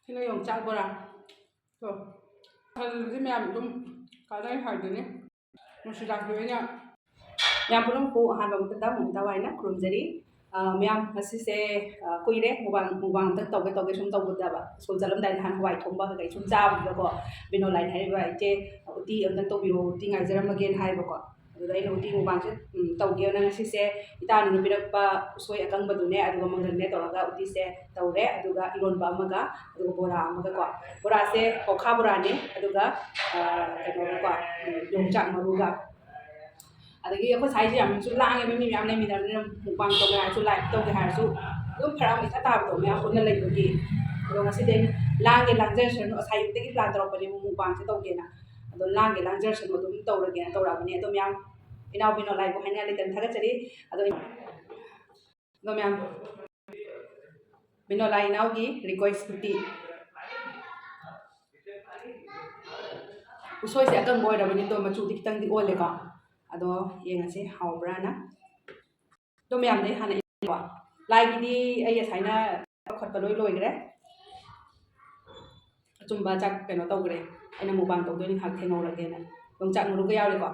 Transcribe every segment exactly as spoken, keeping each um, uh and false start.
ꯁꯤꯅ ꯌꯣꯡꯆꯥꯛ ꯕꯣꯔꯥ꯫ ꯇꯣ, ꯃꯈꯜꯁꯦ ꯃꯌꯥꯝ ꯑꯗꯨꯝ ꯀꯥꯟꯅꯩ ꯍꯥꯏꯗꯨꯅꯤ꯫ ꯅꯨꯡꯁꯤꯗꯥꯛꯀꯤ ꯑꯣꯏꯅ ꯃꯌꯥꯝ ꯄꯨꯝꯅꯃꯛꯄꯨ ꯑꯍꯥꯟꯕ ꯃꯛꯇꯗ ꯑꯃꯨꯛ ꯊꯋꯥꯏꯅ ꯈꯨꯔꯨꯝꯖꯔꯤ꯫ ꯑ, ꯃꯌꯥꯝ ꯉꯁꯤꯁꯦ, ꯑ, ꯀꯨꯏꯔꯦ ꯃꯨꯛꯕꯥꯡ, ꯃꯨꯛꯕꯥꯡ ꯑꯝꯇꯪ ꯇꯧꯒꯦ ꯇꯧꯒꯦ ꯁꯨꯝ ꯇꯧꯕꯗꯕ꯫ ꯁ꯭ꯀꯨꯜ ꯆꯠꯂꯝꯗꯥꯏꯗ ꯅꯍꯥꯟ ꯍꯋꯥꯏ ꯊꯣꯡꯕ ꯀꯩꯀꯩ ꯁꯨꯝ ꯆꯥꯕꯗꯨꯗꯀꯣ, ꯕꯤꯅꯣꯂꯥꯏꯅ ꯍꯥꯏꯔꯤꯕ, "ꯏꯆꯦ, ꯎꯇꯤ ꯑꯝꯇꯪ ꯇꯧꯕꯤꯔꯛꯑꯣ, ꯎꯇꯤ ꯉꯥꯏꯖꯔꯝꯃꯒꯦꯅ" ꯍꯥꯏꯕꯀꯣ꯫ ꯑꯗꯨꯗ ꯑꯩꯅ ꯎꯇꯤ ꯃꯨꯛꯕꯥꯡꯁꯦ, ꯎꯝ, ꯇꯧꯒꯦꯅ ꯉꯁꯤꯁꯦ ꯏꯇꯥꯅ ꯄꯤꯔꯛꯄ ꯎꯁꯣꯏ ꯑꯀꯪꯕꯗꯨꯅꯦ, ꯑꯗꯨꯒ ꯃꯪꯒꯟꯅꯦ ꯇꯧꯔꯒ ꯎꯇꯤꯁꯦ ꯇꯧꯔꯦ꯫ ꯑꯗꯨꯒ ꯏꯔꯣꯟꯕ ꯑꯃꯒ, ꯑꯗꯨꯒ ꯕꯣꯔꯥ ꯑꯃꯒꯀꯣ꯫ ꯕꯣꯔꯥꯁꯦ ꯀꯧꯈꯥ ꯕꯣꯔꯥꯅꯦ, ꯑꯗꯨꯒ, ꯑ, ꯀꯩꯅꯣꯒꯀꯣ, ꯎꯝ, ꯌꯣꯡꯆꯥꯛ ꯃꯔꯨꯒ꯫ ꯑꯗꯒꯤ ꯑꯩꯈꯣꯏ ꯁ꯭ꯋꯥꯏꯁꯦ ꯌꯥꯝꯅꯁꯨ ꯂꯥꯡꯉꯦꯕ, ꯃꯤ ꯃꯌꯥꯝ ꯂꯩꯃꯤꯟꯅꯕꯅꯤꯅ ꯃꯨꯛꯕꯥꯡ ꯇꯧꯒꯦ ꯍꯥꯏꯔꯁꯨ, ꯂꯥꯏꯚ ꯇꯧꯒꯦ ꯍꯥꯏꯔꯁꯨ ꯑꯗꯨꯝ ꯐꯔꯛ ꯑꯃ ꯏꯇꯥ ꯇꯥꯕꯗꯣ ꯃꯌꯥꯝ ꯄꯨꯟꯅ ꯂꯩꯕꯒꯤ꯫ ꯑꯗꯣ ꯉꯁꯤꯗꯤ ꯑꯩꯅ ꯂꯥꯡꯒꯦ ꯂꯥꯡꯖꯔꯁꯅꯨ, ꯉꯁꯥꯏ ꯑꯌꯨꯛꯇꯒꯤ ꯄ꯭ꯂꯥꯟ ꯇꯧꯔꯛꯄꯅꯦꯕ ꯃꯨꯛꯕꯥꯡꯁꯦ ꯇꯧꯒꯦꯅ꯫ ꯑꯗꯣ ꯂꯥꯡꯒꯦ ꯂꯥꯡꯖꯔꯁꯅꯨ ꯑꯗꯨꯝ ꯇꯧꯔꯒꯦꯅ ꯇꯧꯔꯛꯑꯕꯅꯦ꯫ ꯑꯗꯣ ꯃꯌꯥꯝ, ꯏꯅꯥꯎ ꯕꯤꯅꯣꯂꯥꯏꯕꯨ ꯍꯥꯏꯅꯤꯡꯉꯥꯏ ꯂꯩꯇꯅ ꯊꯥꯒꯠꯆꯔꯤ꯫ ꯑꯗꯣ, ꯑꯗꯣ ꯃꯌꯥꯝ, ꯕꯤꯅꯣꯂꯥꯏ ꯏꯅꯥꯎꯒꯤ ꯔꯤꯀ꯭ꯋꯦꯁ ꯎꯇꯤ꯫ ꯎꯁꯣꯏꯁꯦ ꯑꯀꯪꯕ ꯑꯣꯏꯔꯕꯅꯤ, ꯑꯗꯣ ꯃꯆꯨꯗꯤ ꯈꯤꯇꯪꯗꯤ ꯑꯣꯜꯂꯦꯀꯣ꯫ ꯑꯗꯣ ꯌꯦꯡꯉꯁꯤ ꯍꯥꯎꯕ꯭ꯔꯥꯅ꯫ ꯑꯗꯣ ꯃꯌꯥꯝꯗꯤ ꯍꯥꯟꯅ ꯏꯔꯣ꯫ ꯂꯥꯏꯒꯤꯗꯤ ꯑꯩ ꯉꯁꯥꯏꯅ ꯂꯧꯈꯠꯄ ꯂꯣꯏ ꯂꯣꯏꯈ꯭ꯔꯦ꯫ ꯑꯆꯨꯝꯕ ꯆꯥꯛ ꯀꯩꯅꯣ ꯇꯧꯈ꯭ꯔꯦ꯫ ꯑꯩꯅ ꯃꯨꯛꯕꯥꯡ ꯇꯧꯗꯣꯏꯅꯤ, ꯉꯥꯏꯍꯥꯛ ꯊꯦꯡꯍꯧꯔꯒꯦꯅ꯫ ꯌꯣꯡꯆꯥꯛ ꯃꯔꯨꯒ ꯌꯥꯎꯔꯦꯀꯣ꯫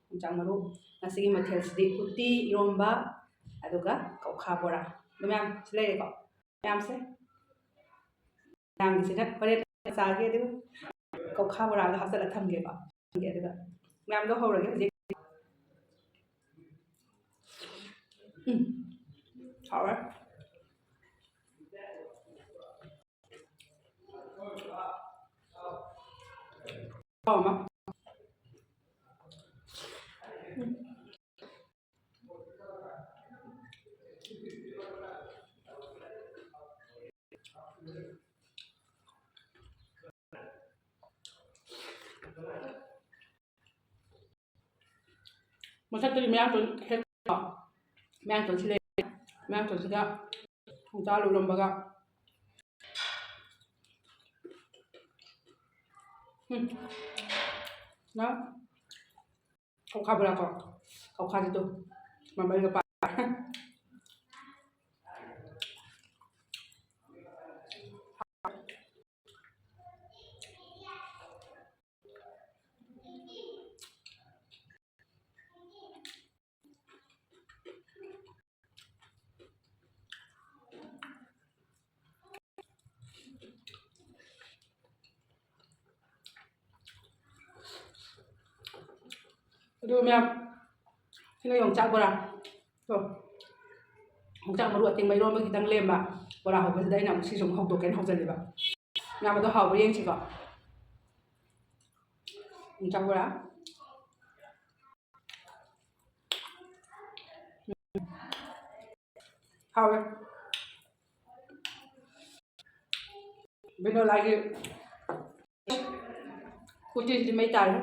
ꯌꯣꯡꯆꯥꯛ ꯃꯔꯨ꯫ ꯉꯁꯤꯒꯤ ꯃꯊꯦꯜꯁꯤꯗꯤ ꯎꯇꯤ, ꯏꯔꯣꯝꯕ, ꯑꯗꯨꯒ ꯀꯧꯈꯥ ꯕꯣꯔꯥ꯫ ꯑꯗꯨ ꯃꯌꯥꯝ ꯁꯤ ꯂꯩꯔꯦꯀꯣ꯫ ꯃꯌꯥꯝꯁꯦ꯫ ꯃꯌꯥꯝꯒꯤꯁꯤꯅ ꯍꯣꯔꯦꯟ ꯆꯥꯒꯦ, ꯑꯗꯨꯒ ꯀꯧꯈꯥ ꯕꯣꯔꯥꯗꯣ ꯍꯥꯞꯆꯤꯜꯂ ꯊꯝꯒꯦꯀꯣ꯫ ꯊꯝꯒꯦ, ꯑꯗꯨꯒ ꯃꯌꯥꯝꯗꯣ ꯍꯧꯔꯒꯦ ꯍꯧꯖꯤꯛ꯫ ꯎꯝ꯫ ꯍꯥꯎꯔꯦ꯫ ꯍꯥꯎ ꯑꯃ꯫ ꯎꯝ꯫ ꯃꯊꯛꯇꯒꯤ ꯃꯌꯥꯡꯇꯣꯟ ꯍꯦꯛ-, ꯃꯌꯥꯡꯇꯣꯟ ꯁꯤ ꯂꯩ꯫ ꯃꯌꯥꯡꯇꯣꯟꯁꯤꯒ ꯊꯣꯡ ꯆꯥ ꯂꯣꯜꯂꯝꯕꯒ꯫ ꯎꯝ꯫ ꯅ ꯀꯧꯈꯥ ꯕꯣꯔꯥ ꯀꯣ꯫ ꯀꯧꯈꯥꯁꯤꯗꯣ ꯃꯃꯩꯒ ꯄꯥ-, ꯑꯗꯨ ꯃꯌꯥꯝ, ꯁꯤꯅ ꯌꯣꯡꯆꯥꯛ ꯕꯣꯔꯥ꯫ ꯇꯣ, ꯌꯣꯡꯆꯥꯛ ꯃꯔꯨ ꯑꯇꯤꯡꯕ ꯏꯔꯣꯟꯕ ꯈꯤꯇꯪ ꯂꯦꯝꯕ꯫ ꯕꯣꯔꯥ ꯍꯧꯕꯁꯤꯗ ꯑꯩꯅ ꯑꯃꯨꯛ ꯁꯤꯁꯨ ꯑꯃꯨꯛ ꯍꯧꯗꯣꯛꯀꯦꯅ ꯍꯧꯖꯜꯂꯤꯕ꯫ ꯃꯌꯥꯝ ꯑꯗꯣ ꯍꯥꯎꯕ꯭ꯔꯥ ꯌꯦꯡꯁꯤꯀꯣ꯫ ꯌꯣꯡꯆꯥꯛ ꯕꯣꯔꯥ꯫ ꯍꯥꯎꯋꯦ꯫ ꯕꯤꯅꯣꯂꯥꯒꯤ ꯎꯇꯤꯁꯤꯗꯤ ꯃꯩ ꯇꯥꯔꯦ꯫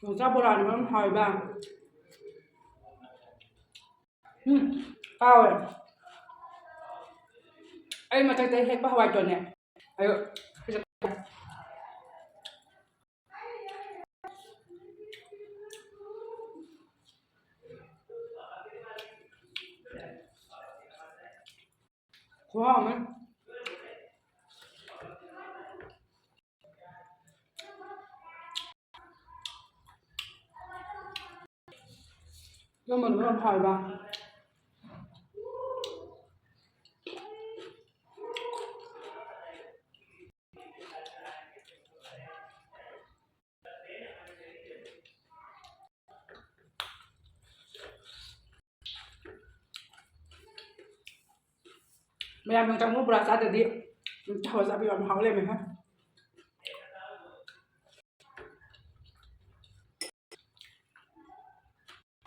ꯌꯣꯡꯆꯥꯛ ꯕꯣꯔꯥꯅ ꯃꯔꯣꯝ ꯍꯥꯎꯔꯤꯕ꯫ ꯎꯝ, ꯍꯥꯎꯋꯦ꯫ ꯑꯩ ꯃꯊꯛꯇ ꯍꯦꯛꯄ ꯍꯋꯥꯏꯇꯣꯟꯅꯦ꯫ ꯑꯗꯣ ꯈꯨꯍꯥꯎ ꯑꯃ꯫ ꯏꯔꯣꯝꯕꯗꯨ ꯌꯥꯝ ꯍꯥꯎꯋꯦꯕ꯫ ꯃꯌꯥꯝ ꯌꯣꯡꯆꯥꯛ ꯃꯔꯨ ꯕꯣꯔꯥ ꯆꯥꯗ꯭ꯔꯗꯤ ꯌꯣꯡꯆꯥꯛ ꯍꯋꯥꯏ ꯆꯥꯕ ꯌꯥꯝ ꯍꯥꯎ ꯂꯩꯔꯝꯃꯦꯍꯦ꯫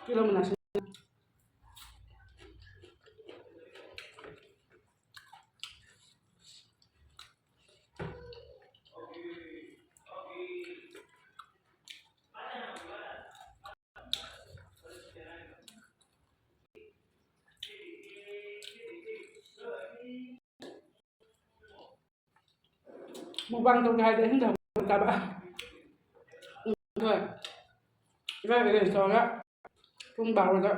ꯀꯤꯂꯣ ꯃꯅꯥꯁꯤ꯫ Mukbang ꯇꯧꯒꯦ ꯍꯥꯏꯔꯗꯤ ꯑꯍꯤꯡꯗ ꯍꯧꯒꯠꯂꯒ ꯆꯥꯕ꯫ ꯍꯣꯏ꯫ ꯏꯕꯥꯏ arrange ꯇꯧꯔꯒ ꯄꯨꯡ ꯕꯥꯔꯣꯗ꯫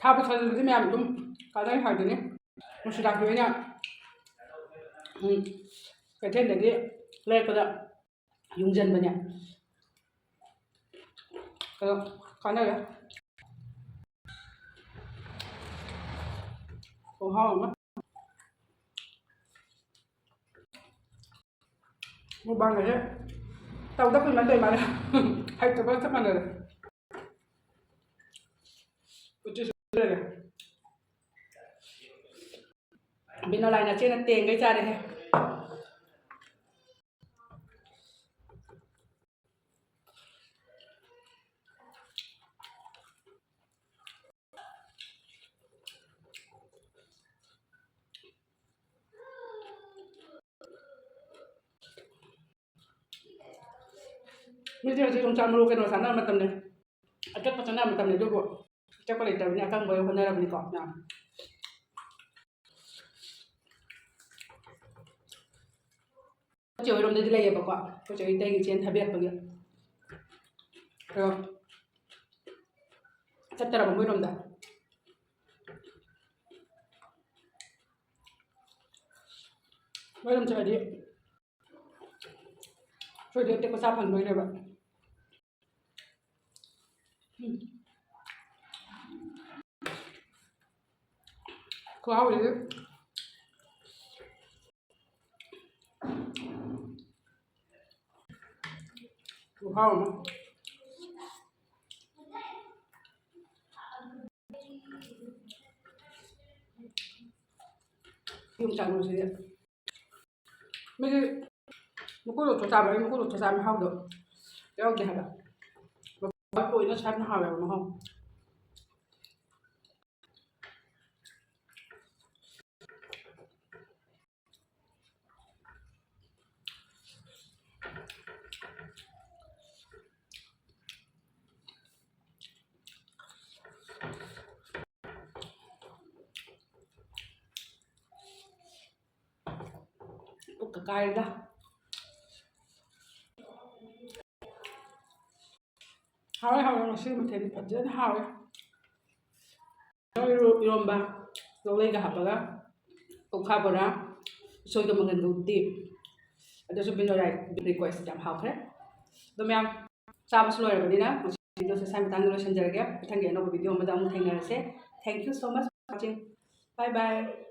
ꯊꯥꯕ ꯊꯥꯖꯤꯜꯂꯗꯤ ꯃꯌꯥꯝ ꯑꯗꯨꯝ ꯀꯥꯟꯅꯩ ꯍꯥꯏꯗꯨꯅꯤ꯫ ꯃꯨꯁꯤꯗꯥꯛꯀꯤ ꯑꯣꯏꯅ ꯎꯝ, ꯀꯩꯊꯦꯜꯗꯒꯤ ꯂꯩꯔꯛꯄꯗ ꯌꯨꯡꯁꯤꯟꯕꯅꯦ꯫ ꯑꯗꯣ ꯀꯥꯟꯅꯔꯦ꯫ ꯈꯨꯍꯥꯎ ꯑꯃ꯫ ꯃꯨꯛꯕꯥꯡꯒꯁꯦ ꯇꯧꯗ ꯀꯨꯏꯃꯟꯗꯣꯏ ꯃꯥꯜꯂꯦ꯫ ꯍꯩꯇꯕꯒ ꯆꯞ ꯃꯥꯟꯅꯔꯦ꯫ ꯎꯆꯤꯁꯨ ꯂꯩꯔꯦ꯫ ꯕꯤꯅꯣꯂꯥꯏ ꯅꯆꯦꯅ ꯇꯦꯡꯒꯩ ꯆꯥꯔꯦꯍꯦ꯫ ꯃꯤꯗꯤ ꯍꯧꯖꯤꯛ ꯌꯣꯡꯆꯥꯛ ꯃꯔꯨ ꯀꯩꯅꯣ ꯆꯥꯅꯕ ꯃꯇꯝꯅꯤ, ꯑꯇꯦꯛꯄ ꯆꯥꯅꯕ ꯃꯇꯝꯅꯤ, ꯑꯗꯨꯕꯨ ꯑꯇꯦꯛꯄ ꯂꯩꯇꯕꯅꯤꯅ ꯑꯀꯪꯕ ꯑꯣꯏꯅ ꯍꯣꯠꯅꯔꯕꯅꯤꯀꯣ ꯃꯌꯥꯝ꯫ ꯑꯩꯈꯣꯏ ꯆꯦ ꯍꯣꯏꯔꯣꯝꯗꯗꯤ ꯂꯩꯌꯦꯕꯀꯣ, ꯑꯩꯈꯣꯏ ꯆꯦ ꯍꯣꯏ ꯏꯇꯩꯒꯤ ꯆꯦꯟ ꯊꯥꯕꯤꯔꯛꯄꯒꯤ꯫ ꯑꯗꯣ ꯆꯠꯇ꯭ꯔꯕ ꯃꯣꯏꯔꯣꯝꯗ? ꯃꯣꯏꯔꯣꯝ ꯆꯠꯂꯗꯤ ꯑꯩꯈꯣꯏꯗꯤ ꯑꯇꯦꯛꯄ ꯆꯥ ꯐꯪꯗꯣꯏꯅꯦꯕ꯫ ꯎꯝ꯫ ꯈꯨꯍꯥꯎꯁꯤꯗꯤ꯫ ꯈꯨꯍꯥꯎ ꯑꯃ꯫ ꯌꯣꯡꯆꯥꯛ ꯃꯔꯨꯁꯤꯗꯤ꯫ ꯃꯤꯗꯤ ꯃꯀꯨ ꯂꯧꯊꯣꯛ ꯆꯥꯕ, ꯑꯩ ꯃꯀꯨ ꯂꯧꯊꯣꯛ ꯆꯥꯕ ꯃꯍꯥꯎꯗꯣ ꯌꯥꯎꯗꯦ ꯍꯥꯏꯕ꯫ ꯃꯀꯨ ꯑꯣꯏꯅ ꯆꯥꯕꯅ ꯍꯥꯎꯋꯦꯕ ꯃꯍꯥꯎ꯫ ꯄꯨꯛꯀ ꯀꯥꯏꯔꯦꯗ꯫ ꯍꯥꯎꯔꯦ, ꯍꯥꯎꯔꯦ, ꯉꯁꯤ ꯃꯊꯦꯜꯗꯤ ꯐꯖꯅ ꯍꯥꯎꯔꯦ꯫ ꯏꯔꯣ-, ꯏꯔꯣꯝꯕ, ꯂꯧꯂꯩꯒ ꯍꯥꯞꯄꯒ, ꯑꯣꯛꯁꯥ ꯕꯣꯔꯥ, ꯎꯁꯣꯏꯗꯣ ꯃꯪꯒꯟꯒ ꯎꯇꯤ꯫ ꯑꯗꯨꯁꯨ ꯕꯤꯅꯣꯏ ꯔꯥꯏ request, ꯌꯥꯝ ꯍꯥꯎꯈ꯭ꯔꯦ꯫ ꯑꯗꯣ ꯃꯌꯥꯝ, ꯆꯥꯕꯁꯨ ꯂꯣꯏꯔꯕꯅꯤꯅ ꯉꯁꯤ videoꯁꯦ ꯁ꯭ꯋꯥꯏ ꯃꯇꯥꯡꯗ ꯂꯣꯏꯁꯤꯟꯖꯔꯒꯦ꯫ ꯃꯊꯪꯒꯤ ꯑꯅꯧꯕ video ꯑꯃꯗ ꯑꯃꯨꯛ ꯊꯦꯡꯅꯔꯁꯦ꯫ Thank you so much for watching. Bye bye.